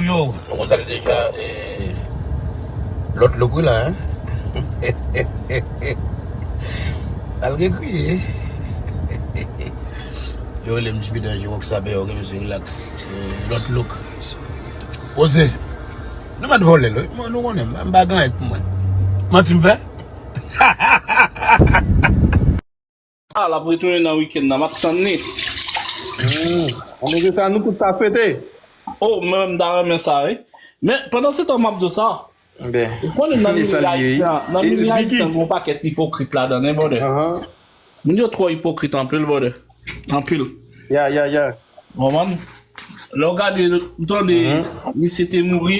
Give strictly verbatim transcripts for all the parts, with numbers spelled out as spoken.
Yo, nou konn sa deja, eh, lòt look wi la, hein? Al gen kriye. Yo rele m Jimmy Danje, Rockstar, yo gen mesye relax. Eh, lòt look. Poze. Nou mèt vòlè l, wi. Mwen, nou konnen, m pa gen anyen pou mwen. Manti m fè? Ah, l ap retounen nan wikenn nan, m ap tann li. Hmm. Anben se sa nou tout ta swete. Oh, mwen menm m ta renmen sa, wi. Men, pandan se tan m ap di w sa, Anben, ou konnen nan e sa milye l ye, wi. ayisyen, nan E, milye Vicky, ayisyen, gen yon pakèt ipokrit ladan, wi, brother. Ahan. Moun yo twò ipokrit anpil, brother. Anpil. Ya, ya, ya. Ou konprann? Lè w gade, ou tande, Mhm. misye te mouri.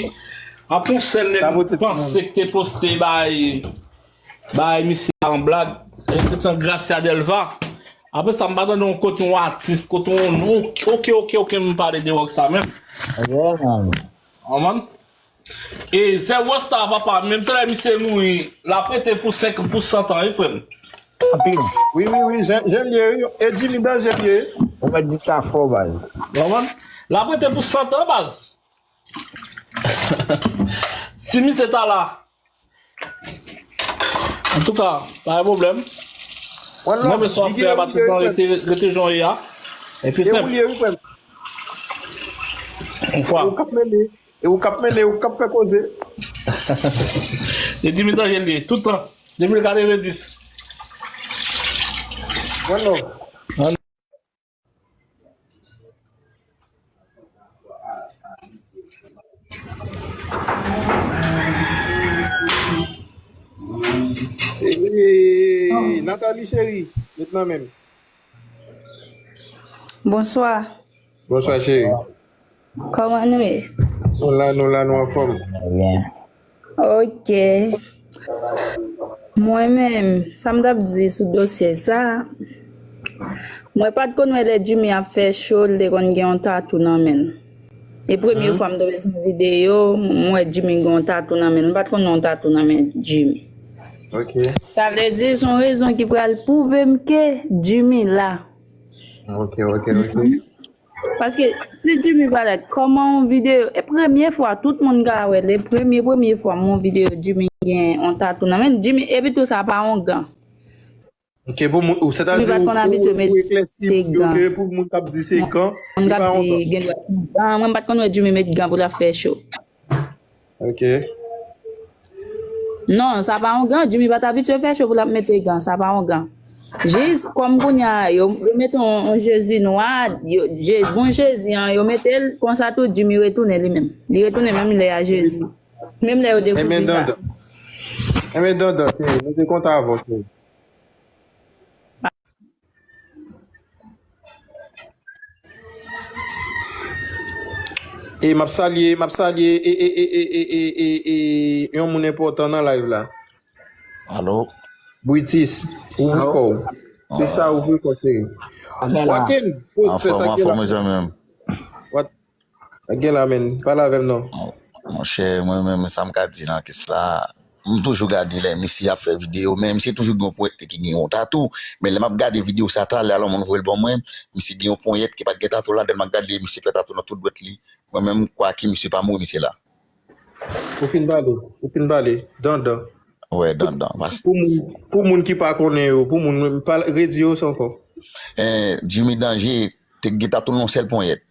Apre yon sèl nèg Sa pote panse k te poste bay, bay misye an blag. Se te Gracia Delva. Apre sa, m pa tande yon kote yon atis, kote yon, yon, oke, oke, oke, m pale de Rockstar menm. Yeah, man. Ou konprann? E Zè Rockstar, papa, menm si lè misye mouri, l ap rete pou senk, pou san tan, wi, frè m. Anpil. Wi, wi, wi, jan, jan l ye, wi. E Jimmy Danje l ye. Ou mèt di sa fò, baz. Ou konprann? L ap rete pou san tan, baz. Si misye ta la, antouka, pa gen pwoblèm. One Mwen, love, men sa w ap Biggie, fè a, e pa ou tout tan ye, rete, rete jan w ye a. E pi e ou senp. ye, wi, frè m. Yon fwa. E ou k ap mennen, e ou k ap mennen, ou k ap fè koze. E Jimmy Danje l ye, tout tan. Depi l katrevenndis. One love. Hey, Nathalie cheri, met nan men m. Bonswa. Bonswa cheri. Kòman nou ye? Nou la, nou la, nou anfòm. Byen. Ok. Mwen menm, sa m t ap di sou dosye sa, mwen pa t konn wè lè Jimmy ap fè cho, l te konn gen yon tatou nan men l. E premye fwa m tonbe sou yon videyo, m wè Jimmy gen yon tatou nan men l. M pa t konn wè yon tatou nan men Jimmy. Ok. Sa vle di, se yon rezon ki pral pwouve m ke Jimmy la. Ok, ok, ok. Paske si Jimmy pa la, kòman yon videyo, e premye fwa, tout moun ka wè, le premye, premye fwa m wè yon videyo Jimmy gen yon tatou nan men l. Jimmy, epi tou sa pa yon gan. Ok, pou moun, ou, Jimmy pa t konn abitye mete gan. Pou moun k ap di se gan, Moun k ap di gen dwa se yon gan, mwen m pa t konn wè Jimmy met gan pou l ap fè cho. Ok. Non, sa pa yon gan. Jimmy pa t abitye fè cho pou l ap mete gan. Sa pa yon gan. Jis, kòm kounye a, yo, yo mete yon, yon Jezi nwa, yo, je, bon Jezi an, yo mete l, konsa tou Jimmy retounen li menm. Li retounen menm lè a Jezi. Menm lè yo dekouvri sa. Enben, Dandan. Enben, Dandan, cheri, nou te kontan avè w, cheri. E m ap salye, m ap salye e, e, e, e, e, e, e, e, yon moun enpòtan nan live la. Alo? Britis, ouvri kò w. Sista, ouvri kò w, cheri. Wakin, poz fè sa ki la. Anfòm, mezanmi. What? Gen la, men. Pale avè m non. Monchè, mwen menm, sa m ka di nan kes la, m toujou gade lè misye ap fè videyo, men misye toujou gen yon ponyèt li ki gen yon tatou. Men lè m ap gade videyo sa talè a, lè yon moun voye l ban mwen, misye gen yon ponyèt ki pa t gen tatou ladan l, m ap gade misye fè tatou nan tout dwèt li. Mwen menm, m kwè ke misye pa mouri, misye la. Ou fin pale, ou fin pale. Dandan. Wè, Dandan. Pas- Pou moun, pou moun ki pa konnen yo, pou moun, pa redi yo sa ankò. Eh, Jimmy Danje te gen tatou nan yon sèl ponyèt.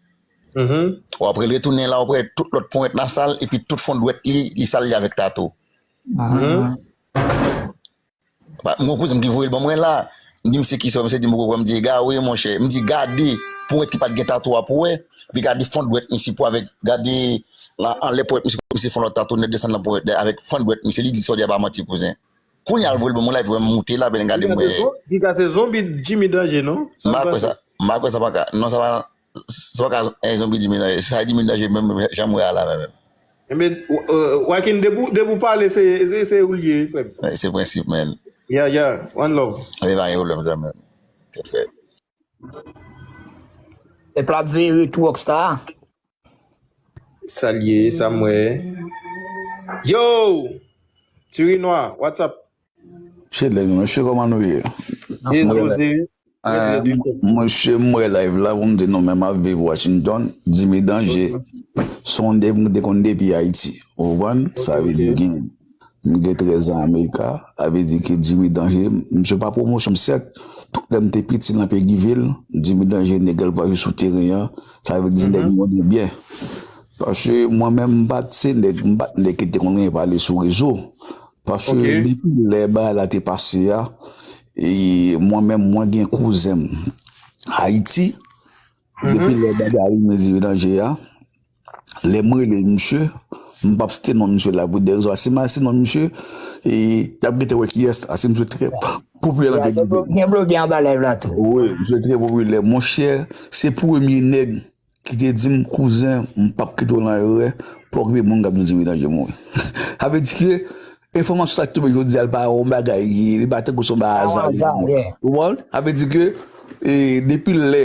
Mhm. Ou apre l retounen la, ou wè tout lòt ponyèt la sal, epi tout fon dwèt li, li sal li avèk tatou. Mhm. Ba, m gon kouzen m ki voye l ban mwen la. M di misye kisa, misye di m poko kwè, m di egare monchè. M di gade ponyèt ki pa t gen tatou a pou wè, epi gade fon dwèt misye pou avèk, gade la anlè ponyèt misye, misye fè yon lòt tatou nèt desann nan ponyèt avèk fon dwèt misye, li di sa w di a pa manti kouzen. Kounye a l voye l ban mwen la, epi mwen m moute la, epi gade m wè. Giga se zonbi Jimmy Danje, non? M pa kwè sa, m pa kwè sa pa ka, non sa pa, sa pa ka, eh, zonbi Jimmy Danje, sa Jimmy Danje menm, jan m wè a la menm. Enben, Wakin, depi w pale, se, se, se ou l ye, frè m. Se prensip, man. Yeah, yeah, one love. Enben, pa gen pwoblèm, zanmi m. Tèt fè. Pèp la ap veye retou Rockstar. Salye, sa m wè. Yo! Tirinwa, what's up? Chilling, mesye, kòman nou ye? Byen poze. Ah, m- Monchè, m wè live la, pou m di nou menm ap viv Washington, Jimmy Danger, se yon nèg m te konn depi Ayiti. Ou konprann? Sa vle di gen, m gen trèz an Amerika, sa vle di ke Jimmy Danger, misye pa pwomosyon, sèt, tout lè m te piti nan Péguy Ville, Jimmy Danger, nèg al pa jwe sou teren an, sa vle di nèg m konnen byen. Paske mwen menm, m pa t se nèg, m pa t nèg ki te konn renmen pale sou rezo. Paske depi lè bagay la te pase a, e mwen menm, mwen gen kouzen m Ayiti. Depi lè bagay la rive Jimmy Danger a, lè m rele misye, m p ap site non misye la pou de rezon. Si m al site non misye, e, y ap gentan wè kiyès la. Se misye trè popilè nan Péguy Ville. Gen bloge anba live la tou. Wi, misye trè popilè. Monchè, se premye nèg ki te di m, "Kouzen, m p ap kite w nan erè, pa okipe moun k ap di Jimmy Danger mouri." Sa vle di ke enfòmasyon sa k tonbe jodi a, li pa yon bagay, li pa tankou se yon bagay aza. Ou konprann? Sa vle di ke, e, depi lè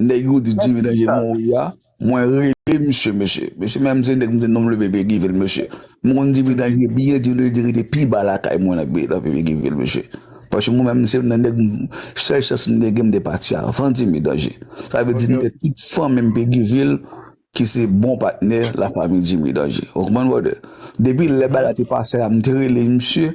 nèg yo di Jimmy Danger mouri a, mwen rele misye, mesye. Mesye, menm se nèg m se nonm leve Péguy Ville, mesye. M konn Jimmy Danger byen, Jimmy Danger te rete pi ba lakay mwen nan, nan Péguy Ville, mesye. Paske mwen menm, se nan nèg m, sèl chans m te gen, m te pati avan Jimmy Danger. Sa vle di, m te tout fanmi m Péguy Ville, ki se bon patnè lafanmi Jimmy Danger. Ou konprann, brother? Depi lè bagay la te pase a, m te rele misye,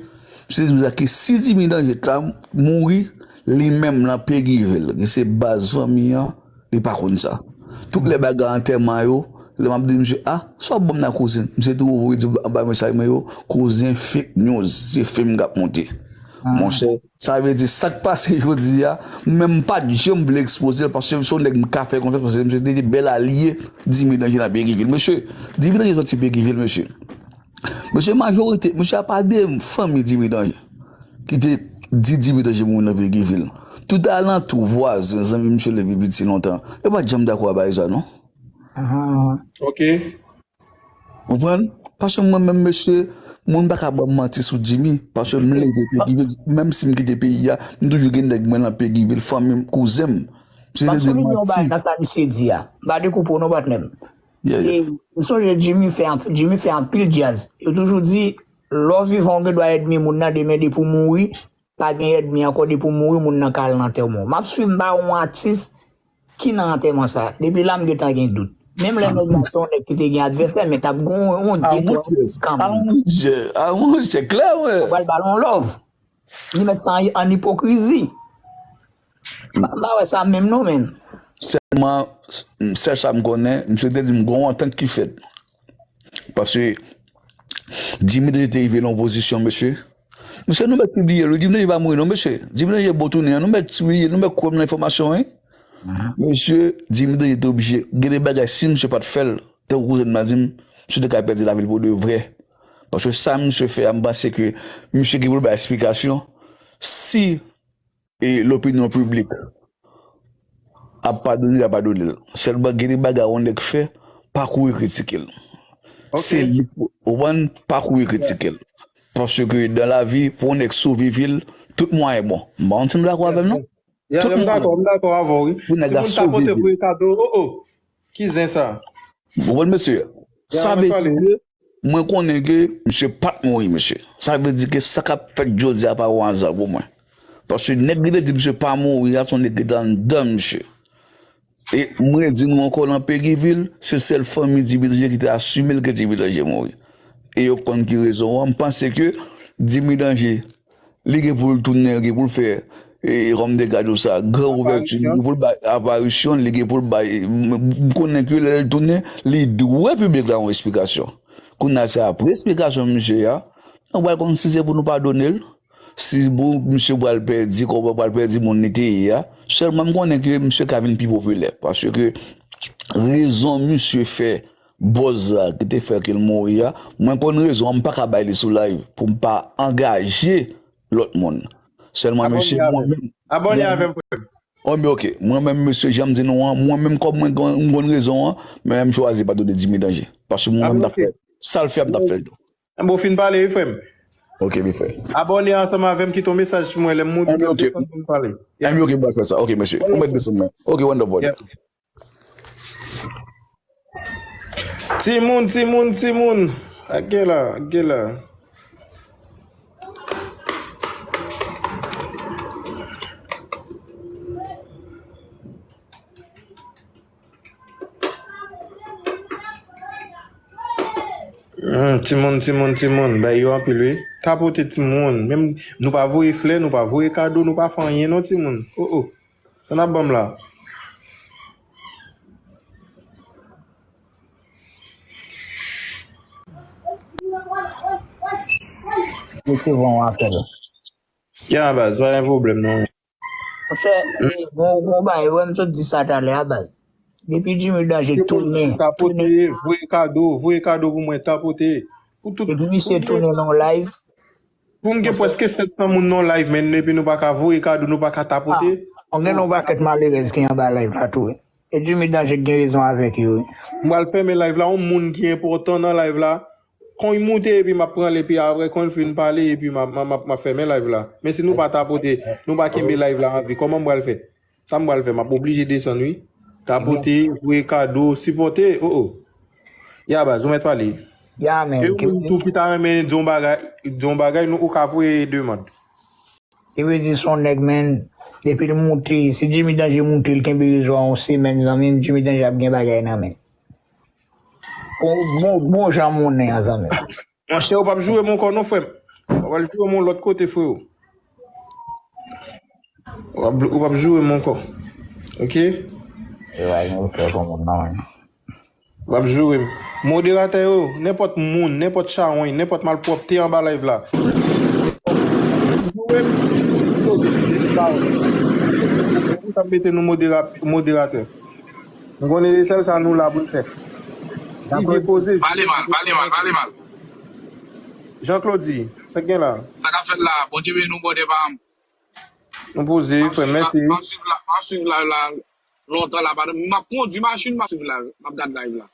misye di m sa ke si Jimmy Danger ta mouri, li menm nan Péguy Ville, ki se baz fanmi an, li pa konn sa. Tout lè bagay antèman yo, lè m ap di misye, "Ah, sa w ap ban m nan kouzen?" Misye tou voye di anba mesaj mwen yo, "Kouzen, fake news, se fim k ap monte." Monchè, sa vle di, sa k pase jodi a, menm m pa t janm vle ekspoze l, paske se yon nèg m ka fè konfyans, paske misye te bèl alye Jimmy Danger nan Péguy Ville. Mesye, Jimmy Danger soti Péguy Ville, mesye. Mesye, majorite, mesye, apa de fanmi Jimmy Danger ki te di Jimmy Danger mouri nan Péguy Ville. Tout alantou, vwazen, zanmi misye leve piti lontan, yo pa t janm dakò a bagay sa, non. Ok. Konprann? Paske mwen menm, mesye, moun pa ka ban m manti sou Jimmy, paske m leve Péguy Ville, menm si m kite peyi a, m toujou gen nèg mwen nan Péguy Ville, fanmi m, kouzen m. M ap souliye yon bagay nan sa misye di a. M pa dekoupe w non, patnè m. E m sonje Jimmy fè anp-, Jimmy fè anpil djaz. Yo toujou di, lè w vivan, ou gen dwa ènmi moun nan, demen depi w mouri, pa gen ènmi ankò, depi w mouri, moun nan ka al nan antèman w. M ap swiv, m pa wè yon atis ki nan antèman sa. Depi la, m gentan gen dout. Menm lè nèg la se yon nèg ki te gen advèsè, men t ap gen yon, yon detwa kanmenm. Ah, monchè, ah, monchè, klè, wi. Ou pral ba l yon love. Li mèt sa an, an ipokrizi. M pa, m pa wè sa menm non, menn. Sèlman, sèl sa m konnen, misye te di m gon yon antant ki fèt. Paske Jimmy Danger te rive nan yon pozisyon, mesye. Mesye, nou mèt pibliye l wi. Jimmy Danger pa mouri non, mesye. Jimmy Danger bon tounen an, nou mèt pibliye l, nou mèt kwè m nan enfòmasyon, wi. Mesye, Jimmy Danger te oblije. Gen de bagay, si misye pa t fè l, tankou kouzen m nan di m, misye te ka pèdi lavi l pou de vrè. Paske sa misye fè a, m panse ke misye gen pou l bay eksplikasyon. Si e lopinyon piblik ap padone l, ap padone l. Sèlman gen de bagay yon nèg fè, pa kouri kritike l. Se li pou, ou konprann, pa kouri kritike l. Paske dans la vie, pou yon nèg souvriviv, tout mwayen bon. M pa konn si nou dakò avè m, non? Tout mwayen bon. M dakò, m dakò avè w, wi. Pou nèg la souvriviv. Timoun tapote pou Ricardo, oh, oh. Ki zen sa? Ou konprann, mesye? Sa vle di ke mwen konnen ke misye pa t mouri, mesye. Sa vle di ke sa k ap fèt jodi a pa yon aza pou mwen. Paske nèg ki te di misye pa mouri a, se yon nèg ki te anndan misye. E mwen di nou ankò, nan Péguy Ville, se sèl fanmi Jimmy Danger ki te asime l ke Jimmy Danger mouri. E yo konn ki rezon an. M panse ke Jimmy Danger, li gen pou l tounen, li gen pou l fè, e, kòm te gade w sa, gran ouvèti, li gen pou l bay aparisyon, li gen pou l bay, m, m konnen ke lè l tounen, li dwe piblik la yon eksplikasyon. Kounye a, se apre eksplikasyon misye a, nou pral konn si se pou nou padone l, si bon, misye pral pèdi, kòman pral pèdi moun li te ye a. Sèlman m konnen ke misye ka vin pi popilè, paske rezon misye fè buzz la ki te fè ke l mouri a, mwen konn rezon an, m pa ka bay li sou live pou m pa angaje lòt moun. Sèlman, mesye, mwen menm, abòne avè m, frè m. Oh, men ok. Mwen menm, mesye, jan m di nou an, mwen menm, kòm mwen konn, m konn rezon an, men m chwazi padone Jimmy Danger. Paske mwen menm, m t ap fè sa l fè a, m t ap fè l tou. Bon, fin pale, wi, frè m. Ok, wi, frè. Abòne ansanm avè m, kite yon mesaj pou mwen lè m moute, lè m desann pou m pale. Anben, ok, m pral fè sa. Ok, mesye. Ou mèt desann mwen. Ok, wonderful. Timoun, timoun, timoun. Ak gen la, ak gen la. Hmm, timoun, timoun, timoun, bay yo anpil, wi. Tapote timoun. Menm nou pa voye flè, nou pa voye kado, nou pa fè anyen, non, timoun. Oh, oh. Sa n ap ban m la? Resevwa yon apèl. Ya, baz, pa gen pwoblèm, non. Monchè, eh, bon, bon, bay, wè, m sot di sa talè a, baz. Depi Jimmy Danje tounen, tapote, tounen. Voye kado, voye kado pou mwen, tapote. Pou tout, depi misye tounen nan live. Pou m gen prèske sèt san moun nan live, men epi nou pa ka voye kado, nou pa ka tapote. Ah, gen yon pakèt malerèz ki anba live la tou, wi. E Jimmy Danje gen rezon avèk yo, wi. M pral fèmen live la, yon moun ki enpòtan nan live la. Kon l moute epi m ap pran l, epi apre kon l fin pale, epi m ap, m ap, m ap, m ap fèmen live la. Men si nou pa tapote, nou pa kenbe live la an vi, kòman m pral fè? Sa m pral fè, m ap oblije desann, wi. Tapote, voye kado, sipòte, oh, oh. Ya, baz, ou mèt pale. Ya, men, e ou menm tou ki ta renmen di yon bagay, di yon bagay, nou, ou ka voye demann. Ki vle di se yon nèg, men, depi l moute, si Jimmy Danje moute, l kenbe rezo a yon semèn, zanmi m, Jimmy Danje ap gen bagay nan men l. Bon, bon, bon jan monnen an, zanmi m. Monchè, ou p ap joure m ankò non, frè m. Ou pral joure m yon lòt kote, freo. Ou p ap, ou p ap joure m ankò. Oke? E pa gen respè pou moun nan, men. Ou p ap joure m. Moderatè yo, nenpòt moun, nenpòt chawony, nenpòt malpwòpte anba live la. Joure m, poze, depi pawòl. Pou sa m mete nou modera-, moderatè. M konnen se sèl sa nou la pou n fè. Di vye koze. Pale mal, pale mal, pale mal. Jean Claudy, sa k gen la? Sa k ap fèt la? Bondye beni w, brother pa m. Nou poze, frè, mèsi. M ap swiv la, m ap swiv la, m ap swiv la, la lontan la, pa m ap kondwi machin, m ap swiv la, m ap gad live la.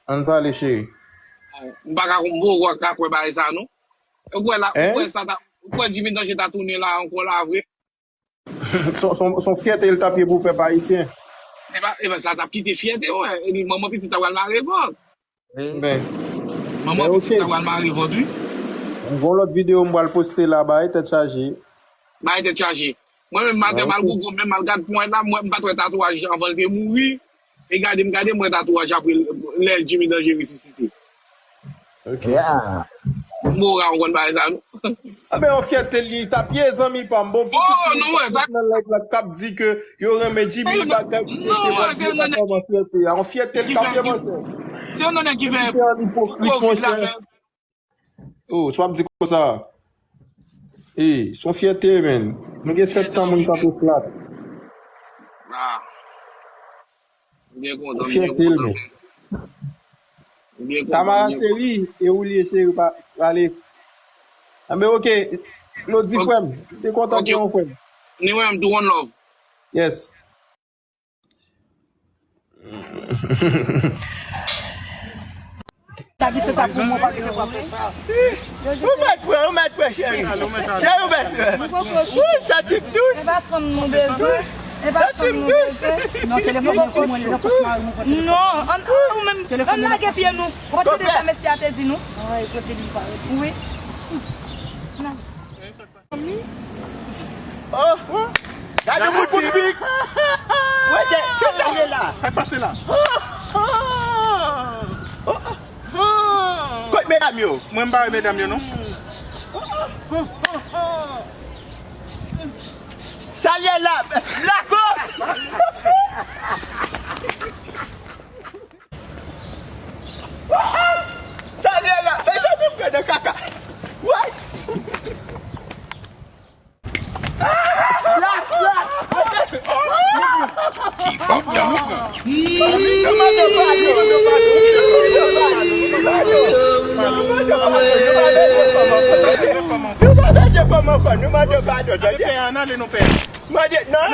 Ann pale, cheri. M pa ka, m poko ka kwè bagay sa, non. Ou kwè la, ou kwè sa ta, ou kwè Jimmy Danje ta tounen la ankò la, vre? Se yon, se yon, se yon fyète l t ap ye pou pèp ayisyen. E pa, e pa sa t ap kite fyète, wè. E li, manman pitit ta pral mare vant. Men, manman pitit ta pral mare vant, wi. Gon lòt videyo m pral poste la, bagay tèt chaje. Bagay tèt chaje. Mwen menm, maten, m al gogo, menm m al gad pwen la, mwen, m pa t wè tatouaj anvan l te mouri. E gade, m gade, m wè tatouaj apre lè Jimmy Danje resisite. Ok. Yeah. Mora, ou konn bagay sa, non? Anben, yon fyète li t ap ye, zanmi pa m. Bon, pou tout moun k ap nan live la, k ap di ke yo renmen Jimmy, bagay ki se pa di, se pa kòman fyète a. Yon fyète li t ap ye, monchè. Se yon nèg ki fè ipokrit, monchè. Oh, sa w ap di konsa? E, se yon fyète, men. Nou gen sèt san moun k ap plat. Ah. M byen kontan, m byen kontan, men. M byen kontan, m byen kontan. Tamara cheri, e ou li ye cheri, pa, pale. Anben, ok. Claudy frè m, m te kontan gen yon frè m. Ni mwen menm tou, one love. Yes. Ou mèt pran, ou mèt pran, cheri. Cheri, ou mèt pran. Wi, santi m dous. E pa fanm nou bezwen. E pa fanm nou bezwen. Non, telefòn mwen pou mwen, telefòn mari mwen pou mwen. Non, an, an, ou menm, an lage pye nou. Ou pa tande sa mesye a te di nou? Wi. Nan. Oh, oh. Gade moun pou pik. Wè, de, de sa ye la. Sa k pase la? Oh, oh. Kot medam yo? Mwen m pa wè medam yo, non. Sa ye la. Lako. Sa ye la. Mezanmi, m pran nan kaka. Why? Nou mande padon, tande. Mande, non,